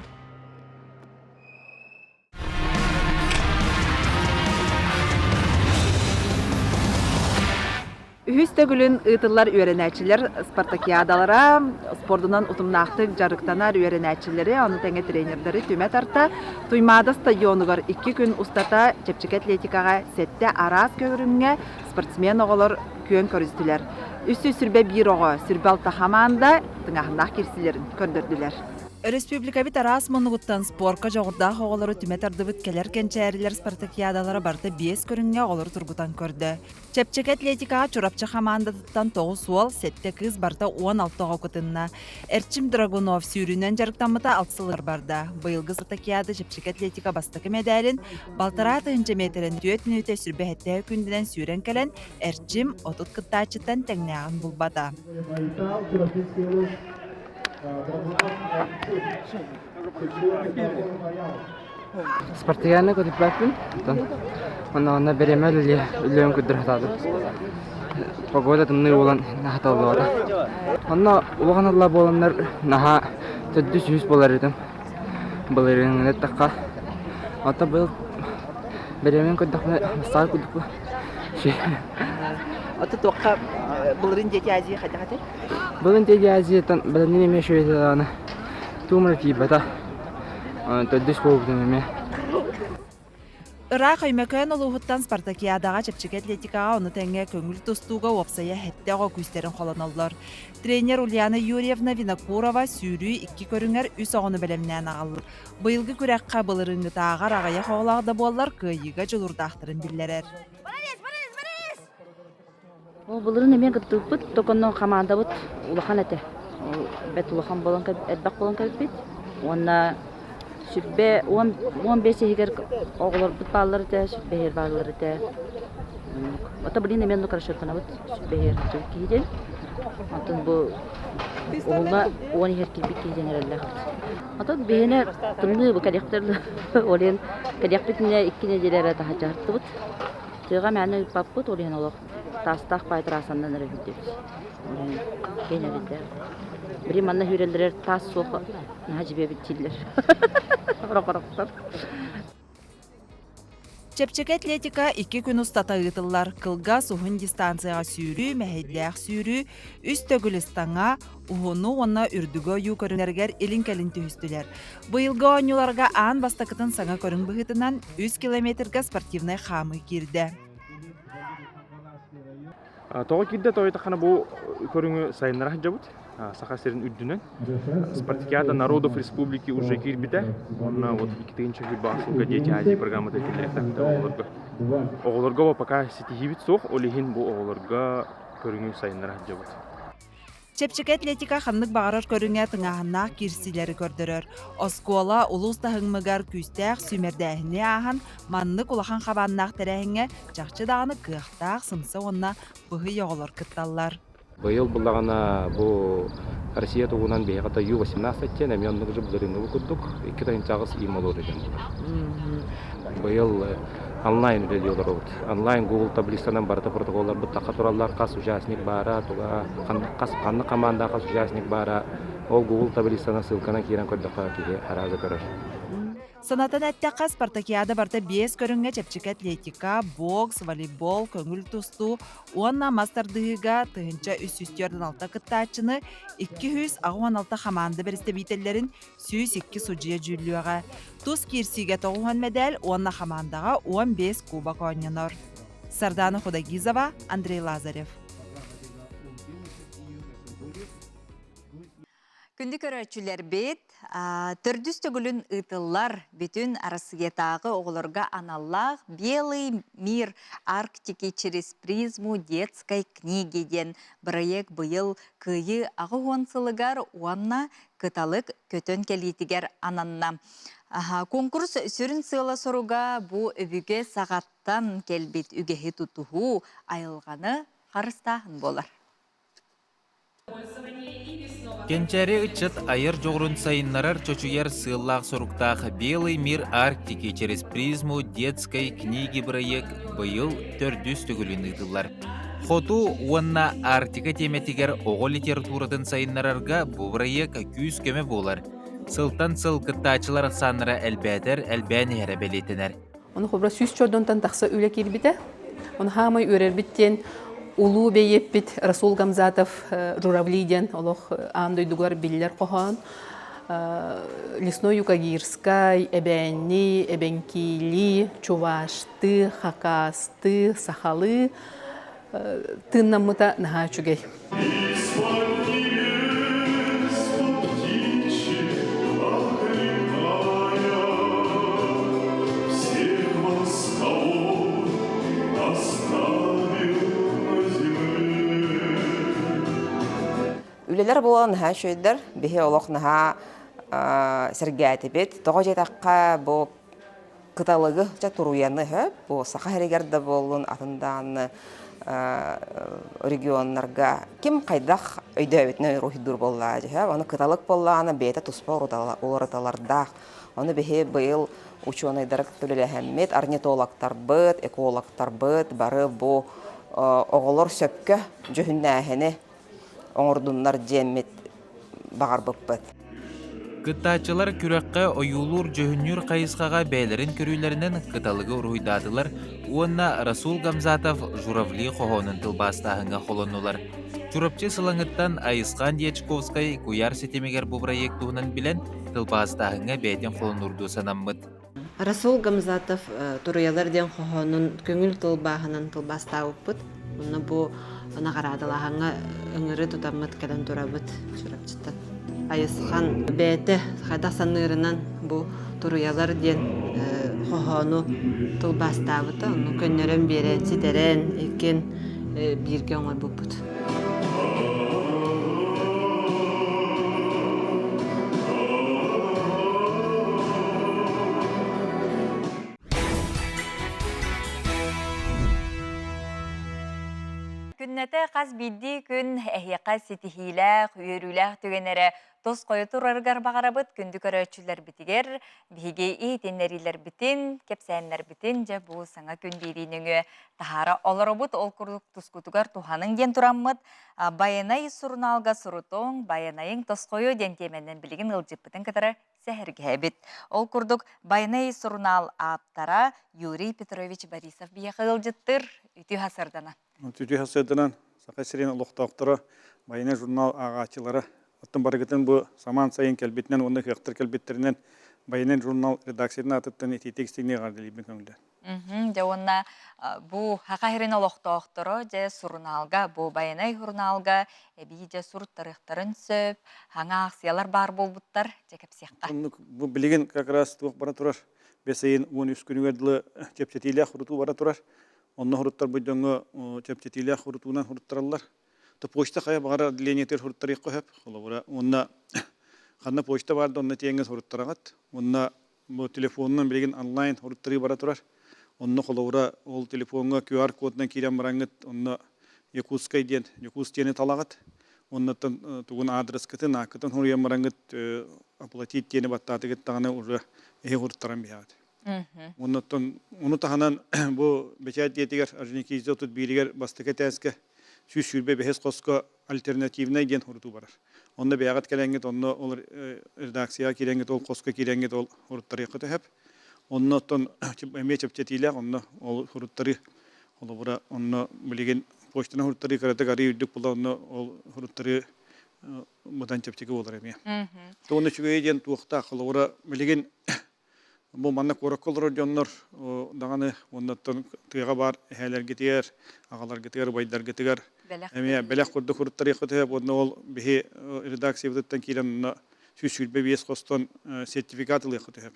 Үһүс төгүлүн ыытыллар үөрэнээччилэр спартакиадалара спордунан утумнаахтык дьарыктанар үөрэнээччилэри, ону тэҥэ тренердэри түмэ тарта. Туймаада стадионугар икки күн устата чэпчэки атлетикаҕа сэттэ араас көрүҥҥэ спортсмен оҕолор күөн көрүстүлэр. 321 оҕо, 26 хамаанда тыҥааһыннаах киирсиилэрин көрдөрдүлэр. Өрөспүүбүлүкэбит араас муннугуттан спорка дьоҕурдаах оҕолору түмэ тардыбыт кэлэр кэнчээрилэр спартакиадалара барыта биэс көрүҥҥэ оҕолору тургутан көрдө. Чэпчэки атлетикаҕа Чурапчы хамаандатыттан тоҕус уол, сэттэ кыыс барыта 16 оҕо кытынна. Эрчим Драгунов сүүрүүнэн дьарыктаммыта алта сылыгар барда. Быйылгы спартакиада чэпчэки атлетика бастакы мэдээлин балтараа тыһыынча миэтэрэн түөрт мүнүүтэ сүрбэһэттээх күндүнэн сүүрэн кэлэн, Эрчим 30 кыттааччыттан тэҥнээҕин булбата. Спартакиаданы көтүппэппин. Онно онно бириэмэ үлэлиэ үлүөн көрдөрө сатаатым. Погода тымныы буолан наһаа табыллыбата. Онно улахан алла буоланнар наһаа төрдүс үһүс буолар этим. Былырыыҥҥыны эттэххэ. Оттон быйыл бириэмэни көрдөхпүнэ бастаан курдук Ото туохха былырыын Дети Азии хайдах этэй? Былын Дети Азияттан бэлэмнин эмиэ үчүгэй даҕаны туом эрэ тиийбэтэ. Төрдүс буолбутум эмиэ. Ыраах Өймөкөөн улууһуттан спартакиадаҕа чэпчэки атлетикаҕа ону тэҥэ көҥүл тустууга уопсайа сэттэ оҕо күүстэрин холоноллор. Тренер Ульяна Юрьевна Винокурова сүүрүү икки көрүҥэр үс оҕону бэлэмнээн аҕалла. Быйылгы күрэххэ былырыыҥҥытааҕар аҕыйах оҕолоох да буоллар кыайыыга дьулуурдаахтарын биллэрэр. Ол былырыын эмиэ кыттыбыппыт, токонно хамаандабыт улахан этэ. Ол бэрт улахан буолан элбэх буолан кэлбит. Уонна сүрбэ 15 иһигэр оҕолорбут бааллар этэ, сүрбэ иһигэр бааллар этэ. Ото блин эмиэ оннук расчеттанабыт сүрбэ иһигэр кыттыбыт киһи диэн. Онтон бу уһуҥҥа 10 иһэр киирбит киһи диэн эрэллээхпит. Отон биһиэнэ тымныы бу кэлиэхтэр ол иһин кэлиэхпитинэ икки нэдиэлэ эрэ таһырдьа сырыттыбыт. Тыаҕа мээнэ ыыппаппыт, ол иһин олох таастаах баай трассанан эрэ сүүрдэбит. Ол иһин киэн эрэйдээх. Били манна сүүрэллэрэр таас суох наһаа дьибиэбит дииллэр. Орох-орохтор. Чэпчэки атлетика икки күн устата ыытыллар. Кылгас уһун дистанцияҕа сүүрүү, мэһэйдээх сүүрүү, үс төгүл ыстаҥа, уһуну уонна үрдүгү ойуу көрүҥнэригэр илин-кэлин түһүстүлэр. Быйылгы оонньууларга аан бастакытын саҥа көрүҥ быһыытынан үс километрга спортивнай хаамыы киирдэ. Тоҕо киирдэ тоҕо бу көрүҥү сайыннара сылдьабыт Саха сирин үрдүнэн. Спартакиада народов республики уже киирбитэ. Уонна вот 2000 сылга Дети Азии программата киллэриэхтээхтэр оҕолорго. Оҕолорго пока ситиһиибит суох, ол иһин бу оҕолорго көрүҥү сайыннара сылдьабыт. Чэпчэки атлетика ханнык баҕарар көрүҥэ тыҥааһыннаах киирсиилэри көрдөрөр. Оскуола, улуус таһымыгар күүстээх сүүмэрдээһини ааһан, маннык улахан хабааннаах тэрээһиҥҥэ чахчы даҕаны кыахтаах, сымса уонна быһый оҕолор кытталлар. Быйыл буллаҕына бу Россия тугунан биһиэхэ Ю-18 диэн эмиэ оннук же былырыыҥҥы курдук икки тыһыынча аҕыс имолор диэн буолар. Быйыл онлайн үлэлии олоробут. Онлайн Google таблицанан барыта протоколларбыт тахха тураллар, хас участник баара, туга, хас ханнык хамаанда хас участник баара, ол Google таблицанан ссылканан киирэн көрдөххө киһи арааза көрөр. Санатан эттэххэ, спартакиада барыта биэс көрүҥҥэ чэпчэки атлетика, бокс, волейбол, көҥүл тустуу уонна мас тардыһыыга 1346 кыттааччыны 286 хамаанда бэрэстэбиитэллэрин 102 судьуйа дьүүллүөҕэ. Тус киирсиигэ 90 мэдээл уонна хамаандаҕа 15 кубок оонньонор. Сардана Худогизова, Андрей Лазарев. Күндү көрөөччүлэрбит, төрдүс төгүлүн ыытыллар бүтүн Арассыыйатааҕы оҕолорго аналлаах «Белый мир Арктики через призму детской книги» диэн бырайыак быйыл Кыайыы 80 сылыгар уонна Кыталык көтөн кэлиитигэр ананна. Куонкурус сүрүн сыала-соруга бу өбүгэ саҕаттан кэлбит үгэһи тутуһуу, айылҕаны харыстааһын буолар. Кэнчээри ыччат айар дьоҕурун сайыннарар, чочуйар сыаллаах-соруктаах «Белый мир Арктики через призму детской книги» бырайыак быйыл төрдүс төгүлүн ыытыллар. Хоту уонна Арктика тиэмэтигэр оҕо литературатын сайыннарарга бу бырайыак күүс-көмө буолар. Сылтан сыл кыттааччылар ахсааннара элбээтэр, элбээн иһэрэ бэлиэтэнэр. Ону холобура 100 чордонтон тахса үлэ киирбитэ. Ону хаамай үөрэрбит диэн улуу бэйиэппит Расул Гамзатов Журавли диэн олох аан дойдугар биллэр хоһоон. Лесной Юкагирскай, Эбээнни, Эбэҥкиили, Чувашты, Хакасты, Сахалы тыыннаммыта наһаа үчүгэй. Үлэлэр буолан наһаа үчүгэйдэр, биһи олох наһаа сэргээтибит. Тоҕо диэтэххэ, бу кыталыгы дьэ туруйаны хөп, бу саха сиригэр да буоллун, атын даҕаны регионнарга ким хайдах өйдөөбүтүнэн уруһуйдуур буоллаҕа дьэ ону кыталык буоллаҕына бэйэтэ туспа уларыталардаах. Ону биһи быйыл учуонайдары үлэлэһэммит, орнитологтарбыт, экологтарбыт бары бу оҕолор сөпкө дьүһүннээһини оҥордуннар диэммит баҕарбыппыт. Кыттааччылар күрэххэ ойуулуур-дьүһүннүүр хайысхаҕа бэйэлэрин көрүүлэринэн кыталыгы уруһуйдаатылар уонна Расул Гамзатов «Журавли» хоһоонун тылбаастааһыҥҥа холоннулар. Чурапчы Сылаҥыттан Айысхан Дьячковскай куйаар ситимигэр бу бырайыак туһунан билэн, тылбаастааһыҥҥа бэйэтин холонуурдуу санаммыт. Расул Гамзатов «Туруйалар» диэн хоһоонун көҥүл тылбааһынан тылбаастаабыппыт. Онно бу наҕараадалааһыҥҥа ыҥырыы тутаммыт кэлэн турабыт Чурапчыттан. Айысхан бэйэтэ хайдах саныырынан бу «Туруйалар» диэн хоһоону тылбаастаабыта. Ону көннөрөн биэрэн, ситэрэн, иккиэн бииргэ оҥорбуппут. Күннэтэ хас биирдии күн эһиэхэ ситиһиилээх, үөрүүлээх түгэн эрэ тосхойо турарыгар баҕарабыт күндү көрөөччүлэрбитигэр биһиги иһитиннэриилэрбитин, кэпсээннэрбитин дьэ бу саҥа күн биэрии нөҥүө таһаара олоробут. Ол курдук тускутугар туһаныҥ диэн тураммыт Байанай сурунаалга сурутуҥ, Байанайыҥ тосхойуо диэн тиэмэнэн билигин ыалдьыппытын кытары сэһэргэһэбит. Ол курдук Байанай сурунаал ааптара Юрий Петрович Борисов биһиэхэ ыалдьыттыр. Үтүө сарданан. Үтүө сарданан Саха сирин олохтоохторо, Байанай журнал ааҕааччылара оттон барыгытын бу самаан сайын кэлбитинэн уонна ыһыахтар кэлбиттэринэн Байанай журнал редакциятын аатыттан итиитик истиҥник эҕэрдэлиибин көҥүллээн. Дьэ уонна бу Саха сирин олохтоохторо дьэ сурунаалга, бу Байанай сурунаалга эбии дьэ суруттарыахтарын сөп, саҥа аахсыйалар баар буолбуттар, дьэ кэпсиэххэ. Оннук бу билигин как раз туох бара турар бэс ыйын 13 күнүгэр дылы чэпчэтиилээх урутуу бара турар. Онно хоруттарбыт дьоҥҥо чэпчэтиилээх хорутуунан хоруттараллар. То почта хайа баҕарар отделениетыгар хоруттарыахха сөп. Холобура, уонна ханна почта баар да онно тиэҥҥэ хоруттараҕыт. Уонна бу телефонунан билигин онлайн хоруттарыы бара турар. Онно холобура ол телефоҥҥа QR кодунан киирэн бараҥҥыт онно Якутскай диэн Якутск диэни талаҕыт. Оннуттан тугун аадырыскытын, ааккытын хоруйан бараҥҥыт оплатить диэни баттаатыгыт даҕаны уже эһи хоруттаран биһэҕит. Оннуттан ону таһынан бу бэчээт дьиэтигэр Орджоникидзе 31-игэр бастакы этээскэ 125 хоско альтернативнай диэн урутуу барар. Онно бэйэҕит кэлэҥҥит, онно ол редакцияҕа киирэҥҥит, ол хоско киирэҥҥит ол уруттарыаххыт сөп. Онно оттон эмиэ чэпчэтиилээх, онно ол уруттарыы холобура онно билигин почтанан уруттарыы кыратык арыы үрдүк була онно ол уруттарыы быдан чэпчэки буолар эмиэ. Тугун үчүгэйэ диэн туохтаах холобура билигин Бу манна куоракка олорор дьоннор даҕаны уоннаттан тыаҕа баар эһээлэргитигэр, аҕаларгытыгар, убайдаргытыгар. Эмиэ бэлэх курдук хуруттарыахха төһө уонна ол биһи редакциябытыттан киирэн онно 125 хостон сертификат ылыахха төһө.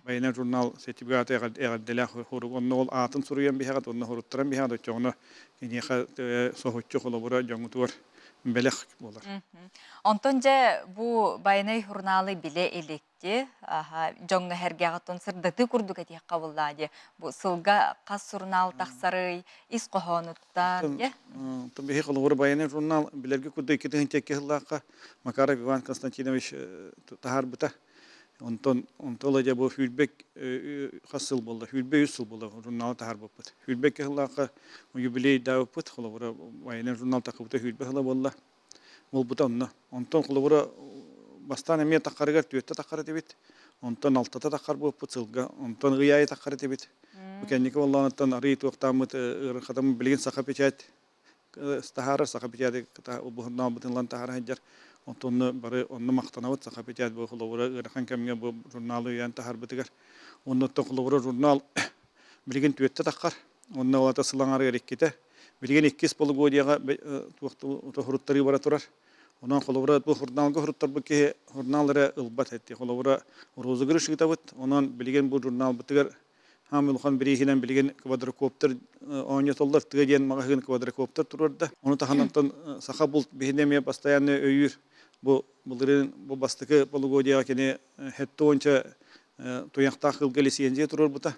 Байанай журнал сертификаты эҕэрдэлээх хорук онно ол аатын суруйан биһэҕит уонна хоруттаран биһэҕит оччоҕуна киниэхэ соһуччу холобура дьоҥҥутугар бэлэх буолар. Онтон дьэ бу Байанай журналы билэ иликти дьоҥҥо сэргэҕиттэн сырдатыы курдук этиэххэ буллаа дии. Бу сылга хас сурунаал тахсарый, ис хоһоонуттан дьэ. Биһи холобура Байанай журнал билэргэ курдук 2002 сыллаахха Макаров Иван Константинович таһаарбыта. Онтон онто дьэ бу сүүрбэ хас сыл буолла? 23 сыл буолла журналы таһаарбыппыт. 22 сыллаахха юбилейдаабыппыт, холобура, военный журнал таххыбыта сүүрбэ сыла буолла. Буолбута онно. Онтон холобура бастаан эмиэ таххарыгар түөртэ таххар этибит. Онтон алтата таххар буолпут сылга. Онтон ый аайы таххар этибит. Бу кэнники буоллаҕыттан арыый туохтааммыт ыарырҕатаммыт билигин саха печать таһаарар саха печати быһыннаабытын ылан таһаара сылдьар. Онтон бары онно махтанабыт саха печать бу холобура ыарахан кэмҥэ бу журналы өйөөн таһаарбытыгар. Оннуттан холобура журнал билигин түөттэ таххар. Онно олата сыл аҥарыгар иккитэ. Билигин иккис полугодияҕа туох бара турар. Онон холобура бу журналга суруттарбыт киһи журнал эрэ ылбат этти. Холобура розыгрыш ыытабыт. Онон билигин бу журналбытыгар Хаам улахан бирииһинэн билигин квадрокоптер оонньотоллор, тыа диэн маҕаһыын квадрокоптер туруорда. Ону таһынан саха булт биһини эмиэ постоянно өйүүр. Бу былырыын бу бастакы полугодияҕа кини хетте уонча туйахтаах кылга лицензия туруорбута.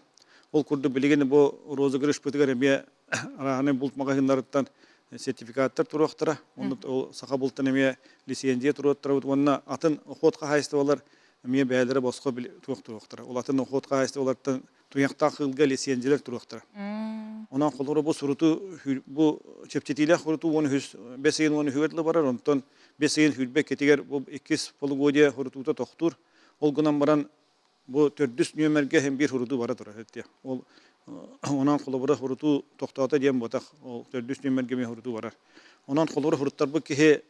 Ол курдук билигин бу розыгрышпытыгар эмиэ арааһынай булт маҕаһыыннарыттан сертификаттар туруохтара. Онно ол саха бултан эмиэ лицензия туруоттарабыт уонна атын охот хаһаайыстыбалар эмиэ бэйэлэрэ босхо туох туруохтара. Улатын охот хаһаайыстыбалартан туйахтаах кыылга лицензиялар туруохтара. Онон холобура бу суруту бу чэпчэтиилээх суруту 13 бэс ыйын 13-үгэр дылы барар, онтон бэс ыйын 22-тигэр бу иккис полугодие сурутуута тохтуур. Ол гынан баран бу төрдүс нүөмэргэ һин биир сурутуу бара турар. Ол онон холобура сурутуу тохтоото диэн буотах, ол төрдүс нүөмэргэ эмиэ сурутуу барар. Онон холобура суруттарбыт киһи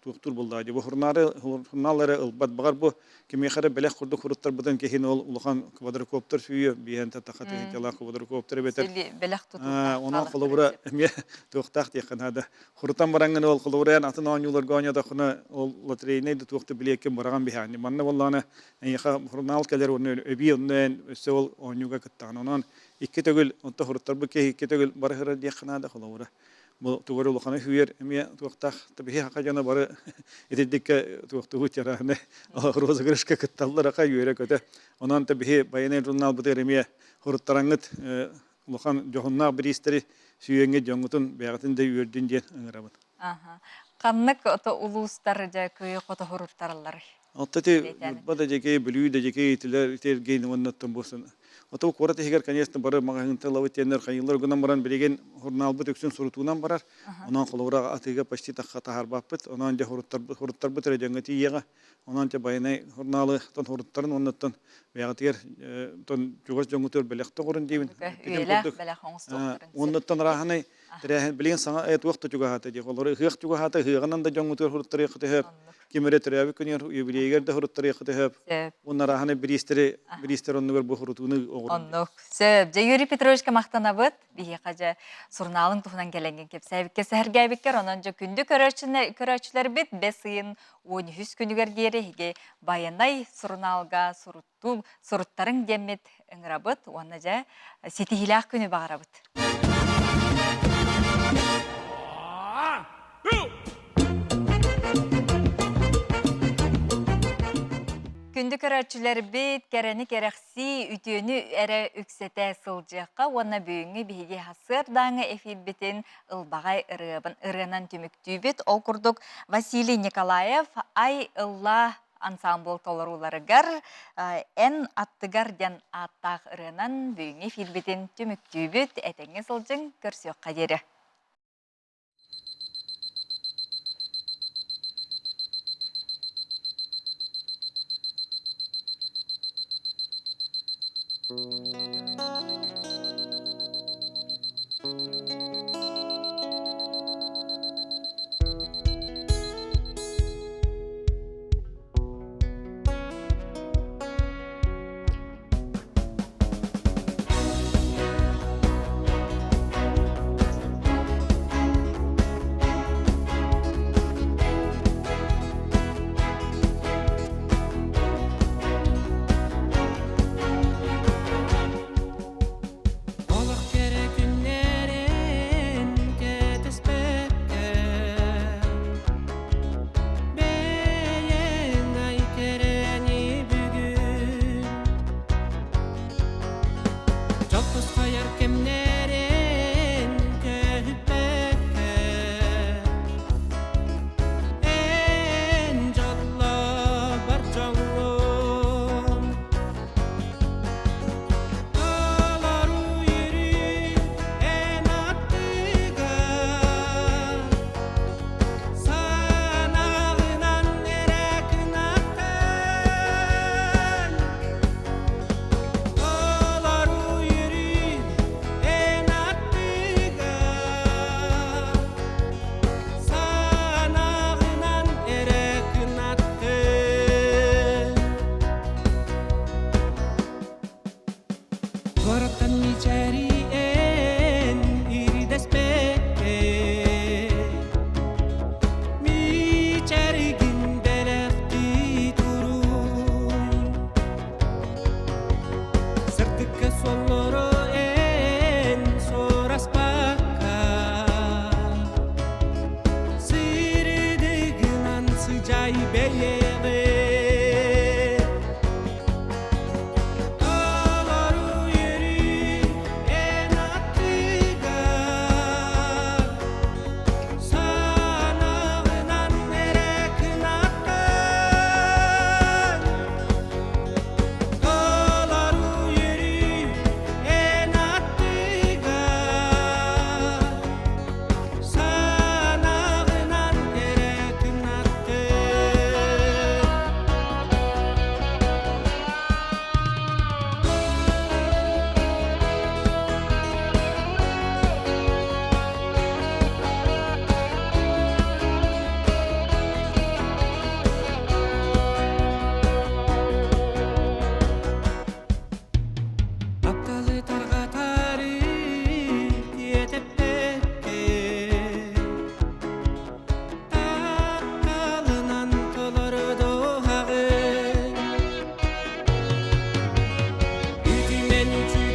туохтуур буоллаҕа дии. Бу журналы журнал эрэ ылбат. Баҕар бу кимиэхэ эрэ бэлэх курдук суруттарбытын киһини ол улахан квадрокоптер сүүйүө биэһэн татаха тыһыынчалаах квадрокоптер эбэтэр бэлэх тутуулаах онон холобура эмиэ туохтаах диэххэ наада. Хурутан бараҥҥын ол холобура эн атын оонньууларга оонньоотоххуна ол лотерейнай да туох да билиэккин быраҕан биһэҕин. Манна буоллаҕына эйиэхэ журнал кэлэр уонна эбии онно эн өссө ол оонньууга кыттаҕын. Онон икки төгүл онто суруттарбыт киһи икки төгүл барыһырар диэххэ наада холобура. Бу тугу эрэ улаханы үүйэр эмиэ туохтаах биһи хака дьоно бары итирдиккэ туохтугут чарааны розыгрышка кытталлар аха үөрэ-көтө. Онон та биһи байанай журналбытыгар эмиэ хуруттараҥҥыт улахан дьоһуннаах бириистэри сүүйэҥҥит дьоҥҥутун бэйэҕитин да үөрдүн диэн ыҥырабын. Ханнык улуустар дьэ кыайы хото хуруттаралларый? Оттон ити Ньурба да дьэкэй, Бүлүү да дьэкэй итилэр итиргин уонна оттон буолсан. Ото куорат иһигэр, конечно, бары маҕаһыынтан ылабыт диэннэр хайыылар гынан баран билигин журналбыт үксүн сурутуунан барар. Онон холобура атыыга почти таһаарбаппыт. Онон дьэ хуруттарбыт эрэ дьоҥҥо тиийиэҕэ. Онон дьэ байанай журналы тон хуруттарын уоннаттан бэйэҕитигэр тон чугас дьоҥҥутугар бэлэх тоҕорун диибин. Үйэлээх бэлэх оҥостуохтарын. Уоннаттан арааһынай Тэрээһин билигин саҥа туох да чугаһаата дии. Олору ыһыах чугаһаата, ыһыаҕынан да дьоҥҥутугар суруттарыахха төһөп, ким эрэ төрөөбүт күнүгэр юбилейыгар да суруттарыахха төһөп. Уонна арааһынай бириистэри бириистэр оннугар бу сурутууну оҕурун. Оннук. Сөп. Дьэ Юрий Петровичка махтанабыт. Биһиэхэ дьэ сурунаалыҥ туһунан кэлэҥҥин кэпсээбиккэ сэһэргээбиккэр онон дьэ күндү көрөөччүлэрбит бэс ыйын 13 күнүгэр диэри эһиги Байанай сурунаалга суруттуу суруттарыҥ диэммит ыҥырабыт уонна дьэ ситиһиилээх күнү баҕарабыт. Күндү көрөөччүлэрбит, кэрэни кэрэхсии, үтүөнү эрэ үксэтэ сылдьыахха уонна бүгүҥҥү биһиги сарсыардааҥы эфирбитин ылбаҕай ырыабын ырыанан түмүктүүбүт. Ол курдук Василий Николаев «Ай ылла» ансаамбыл толорууларыгар «Эн аттыгар» диэн ааттаах ырыанан бүгүҥҥү эфирбитин түмүктүүбүт. Этэҥҥэ сылдьыҥ, көрсүөххэ диэри. Дьол тусхайар кэмнэрин көһүппэккэ Эн дьолло бар дьоллум Толору үөрүү эн аттыгар Санаҕынан эрэ кынаттан Толору үөрүү эн аттыгар Санаҕынан эрэ кынаттын Туораттан мичээри эн иридэспэккэ Мичээригин бэлэхтии туруй Сырдыкка суоллору эн сураспакка Сирдигинэн сыдьай бэйэҕин Толору үөрүү эн аттыгар Санаҕынан эрэ кынаттан Толору үөрүү эн аттыгар Санаҕынан эрэ кынаттан Тапталы тарҕатары тиэтэппэккэ Тапталынан толору дууһаҕын Үтүмэн үчүгэй